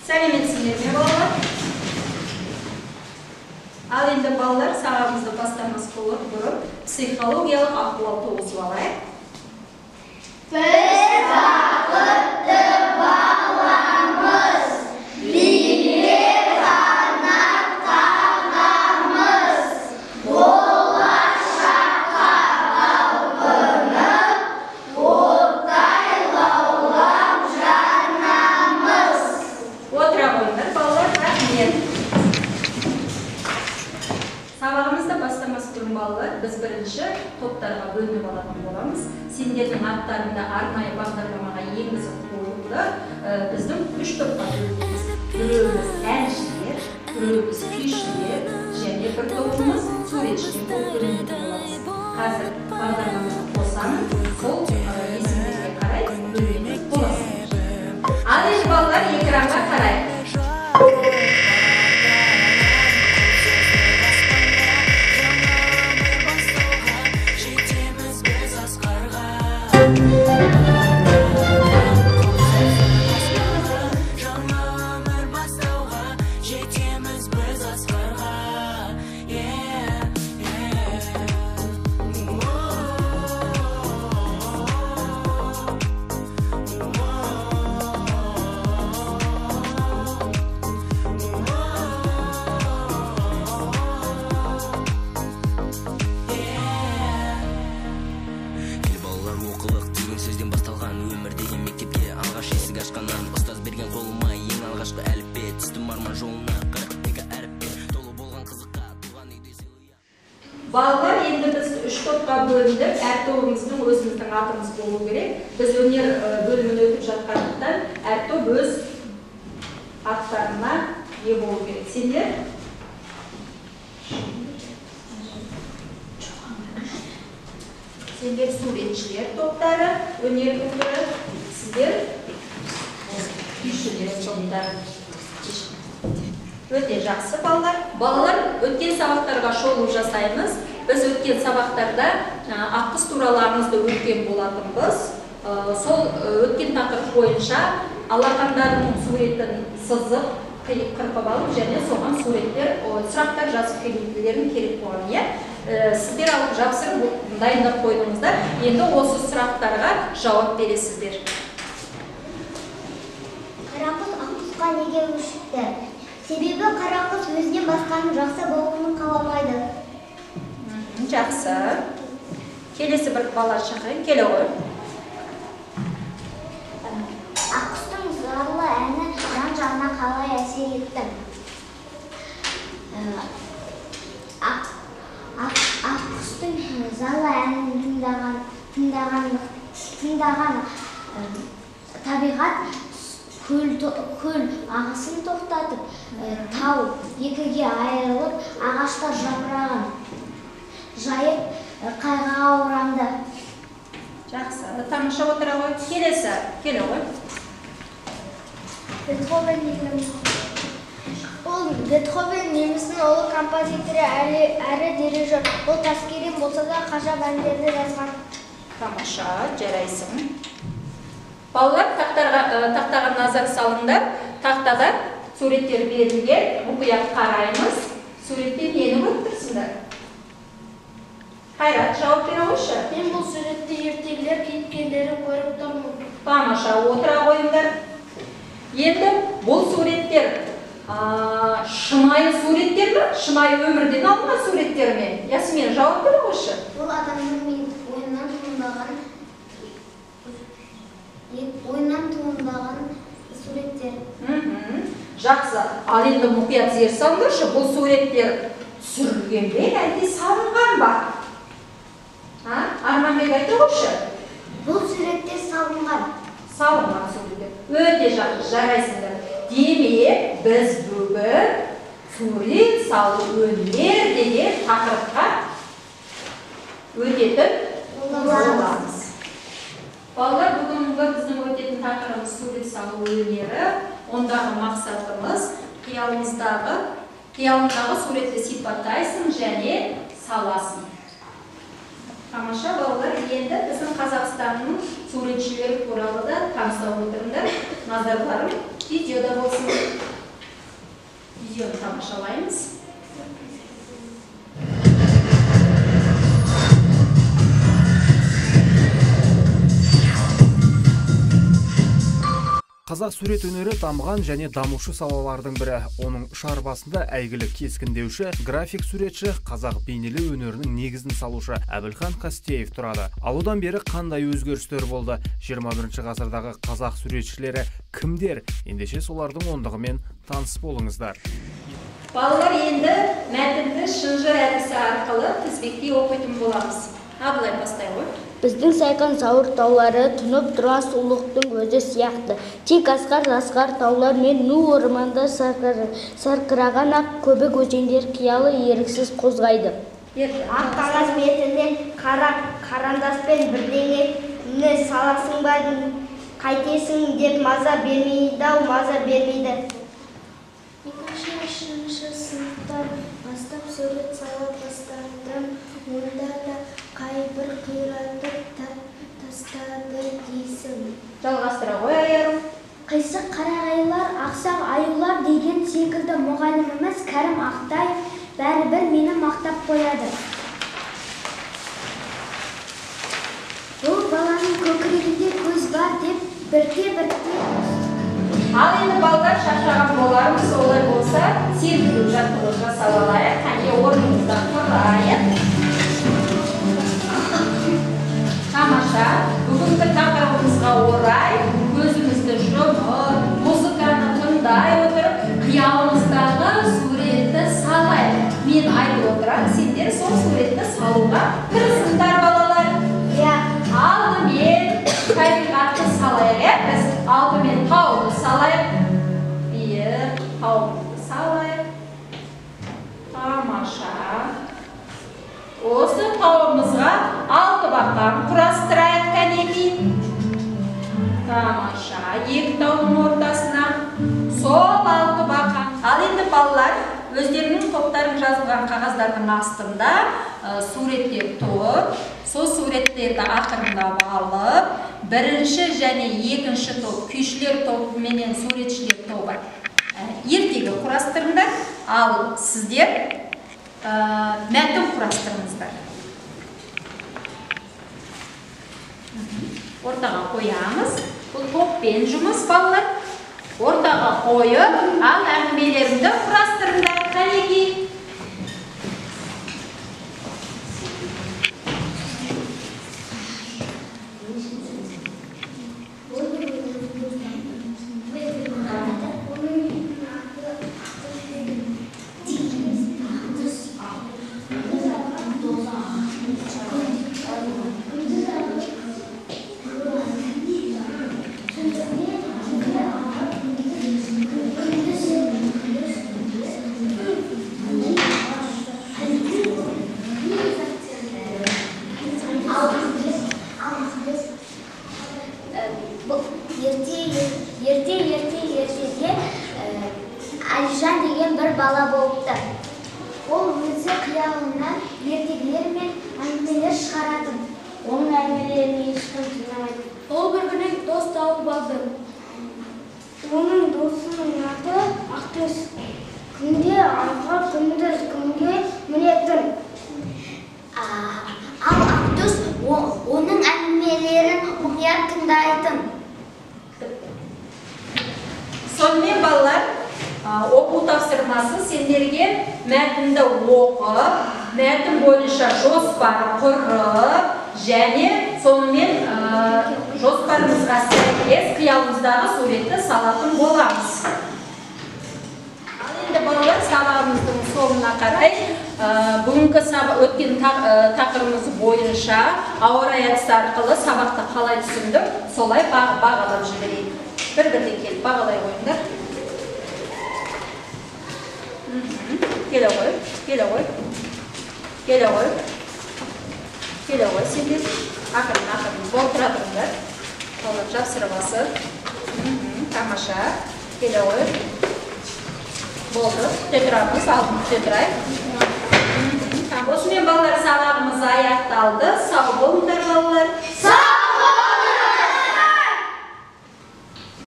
Сәлеметсіңдер ме, балалар? Ал енді, балалар, сабағымызды бастамас бұрын психологиялық ахуал туғызып алайық. Біз бақытты баламыз, билеп қанат қағамыз, болашаққа талпынып, оттай лаулап жанамыз. Отыра қойыңдар, балалар, рахмет. Сабағымызды бастамас бұрын, балалар, біз бірінші топтарға бөлініп алатын боламыз. Сендердің аттарыңды арнайы бағдарламаға енгізіп қойылды. Біздің үш топқа бөлінеміз. Біреуіміз әншілер, біреуіміз күйшілер және бір тобымыз суретшілер болып бөлінетін боламыз. Қазір бағдарламаны қосамын, сол есімдерге қарай бөлінетін боласыңдар. Ал енді, балалар, экранға қарайық. Жетеміз біз асқарға. Жаңа өмір бастауға жетеміз біз асқарға. Yeah, yeah. Ел балалар, оқылық деген сөзден басталған өмір деген мектепке алғаш есік ашқаннан ұстаз берген қолыма ең алғашқы әліппе, түстім арман жолына 42 әріппе толы болған қызыққа туған үйде сыйлы. Балалар, енді біз үш топқа бөліндік. Әр тобымыздың өзіміздің атымыз болу керек. Біз өнер бөлімін өтіп жатқандықтан, әр топ өз аттарына ие болу керек. Сендер суретшілер топтары, өнердің түрі, сіздер күйшілер топтары. Өте жақсы, балалар. Балалар, өткен сабақтарға шолу жасаймыз. Біз өткен сабақтарда аққұс туралы аңызды өткен болатынбыз. Сол өткен тақырып бойынша алақандарының суретін сызып, қырқып алып және соған суреттер, сұрақтар жазып келулерің керек болған, иә? Сіздер алып жапсырып дайындап қойдыңыздар. Енді осы сұрақтарға жауап бересіздер. Қарақұс аққұсқа неге өшікті? Себебі қарақұс өзінен басқаның жақсы болуын қаламайды. Жақсы. Келесі бір бала шақырайын, келе ғой. Аққұстың зарлы әні жан-жағына қалай әсер етті? Аққұстың зарлы әнін тыңдаған табиғат көл ағысын тоқтатып, тау екіге айырылып, ағаштар жапырағын жайып, қайғыға оранды. Жақсы, тамаша, отыра ғой. Келесі, келе ғой. Бетховен. Ол Бетховен немістің ұлы композиторы әрі дирижер. Ол таскерен болса да, ғажап әндерді жазған. Тамаша, жарайсың. Балалар, тақтаға назар салыңдар. Тақтада суреттер берілген, мұқият қараймыз. Суретте нені көріп тұрсыңдар? Қайрат, жауап бере қойшы. Мен бұл суретте ертегілер кейіпкерлерін көріп тұрмын. Тамаша, отыра қойыңдар. Енді бұл суреттер шынайы суреттер ме? Шынайы өмірден алынған суреттер ме? Ясмин, жауап бере қойшы. Бұл адамның ойынан туындаған суреттер. Жақсы. Ал енді мұқият зер салыңдаршы, бұл суреттер түсірілген бе, әлде салынған ба? Арманбек, айта қойшы. Бұл суреттер салынған. Салынған суреттер. Өте жақсы, жарайсыңдар. Демек, біз бүгін сурет салу өнер деген тақырыпқа өтетін боламыз. Балалар, бүгінгі біздің өтетін тақырыбымыз сурет салу өнері. Ондағы мақсатымыз қиялыңдағы суретті сипаттайсың және саласың. Тамаша, балалар, енді біздің Қазақстанның суретшілері туралы да таныса отырыңдар. Назарларың видеода болсын. Видеоны тамашалаймыз. Қазақ сурет өнері дамыған және дамушы салалардың бірі. Оның ұшар басында әйгілі кескіндеуші, график суретші, қазақ бейнелеу өнерінің негізін салушы Әбілхан Қастеев тұрады. Ал одан бері қандай өзгерістер болды? 21 ғасырдағы қазақ суретшілері кімдер? Ендеше солардың ондығымен таныс болыңыздар. Балалар, енді мәтінді шынжыр әдісі арқылы тізбектей оқитын боламыз. Абылай, бастай ғой. Біздің Сайқан Сауыр таулары тұнып тұрған сұлулықтың өзі сияқты. Тек асқар-асқар таулар мен ну орманда сарқыраған ақ көбік өзендер қиялы еріксіз қозғайды. Ақ қағаз бетіне қара қарандаспен бірдеңені саласың ба, қайтесің деп маза бермейді ау, маза бермейді. Екінші, үшінші сыныптан бастап сурет сала бастадым. Онда да қайбір қиратып тастады дейсің. Жалғастыра ғой, Айару. Қисық қарағайлар, ақсақ аюлар деген секілді мұғаліміміз Кәрім Ақтаев бәрібір мені мақтап қояды. Бұл баланың көкірегінде көз бар деп бірте-бірте. Ал енді балалар, шаршаған болармыз, олай болса сергілеу жаттығу жасап алайық. Қане, орнымыздан тұрайық. Тамаша, бүгінгі тақырыбымызға орай көзімізді жұмып, музыканы тыңдай отырып, қиялымыздағы суретті салайық. Мен айтып отырамын, сендер сол суретті салуға тырысыңдар, балалар. Иә. Алдымен табиғатты салайық, иә, біз алдымен тауды салайық. Биік тауымызды салайық. Тамаша. Осы тауымызға алты бақан құрастырайық, кәнекей. Тамаша, екі таудың ортасына сол алты бақан. Ал енді балалар, өздерінің топтарын жазылған қағаздардың астында суреттер тұр. Сол суреттерді ақырындап алып, бірінші және екінші топ, күйшілер тобы менен суретшілер тобы ертегі құрастырыңдар. Ал сіздер мәтін құрастырыңыздар. Ортаға қоямыз. Бұл топпен жұмыс, балалар. Ортаға қойып, ал әңгімелеріңді құрастырыңдар, кәнекей. Ерте-ерте ертеде Әлижан деген бір бала болыпты. Ол өзі қиялынан ертегілер мен әңгімелер шығаратын. Оның әңгімелерін ешкім тыңдамайды. Ол бір күні дос тауып алды. Оның досының аты Ақтөс. Күнде аңға, күндіз күнге мінетін. Ал Ақтөс оның әңгімелерін мұқият тыңдайтын. Сонымен, балалар, оқу тапсырмасы сендерге мәтінді оқып, мәтін бойынша жоспар құрып, және сонымен жоспарымызға сәйкес қиялымыздағы суретті салатын боламыз. Ал енді, балалар, сабағымыздың соңына қарай бүгінгі өткен тақырыбымыз бойынша ауа райы әдісі арқылы сабақты қалай түсіндік, солай бағалап жіберейік. Бір-бірден келіп бағалай қойыңдар. Келе ғой, келе ғой, келе ғой, келе ғой сендер. Ақырын, ақырын, бол, тұра тұрыңдар. Балалар жапсырып алсын. Тамаша, келе ғой. Болды, күте тұрамыз, алдын күте тұрайық. Осымен, балалар, сабағымыз аяқталды. Сау болыңдар, балалар. Сау.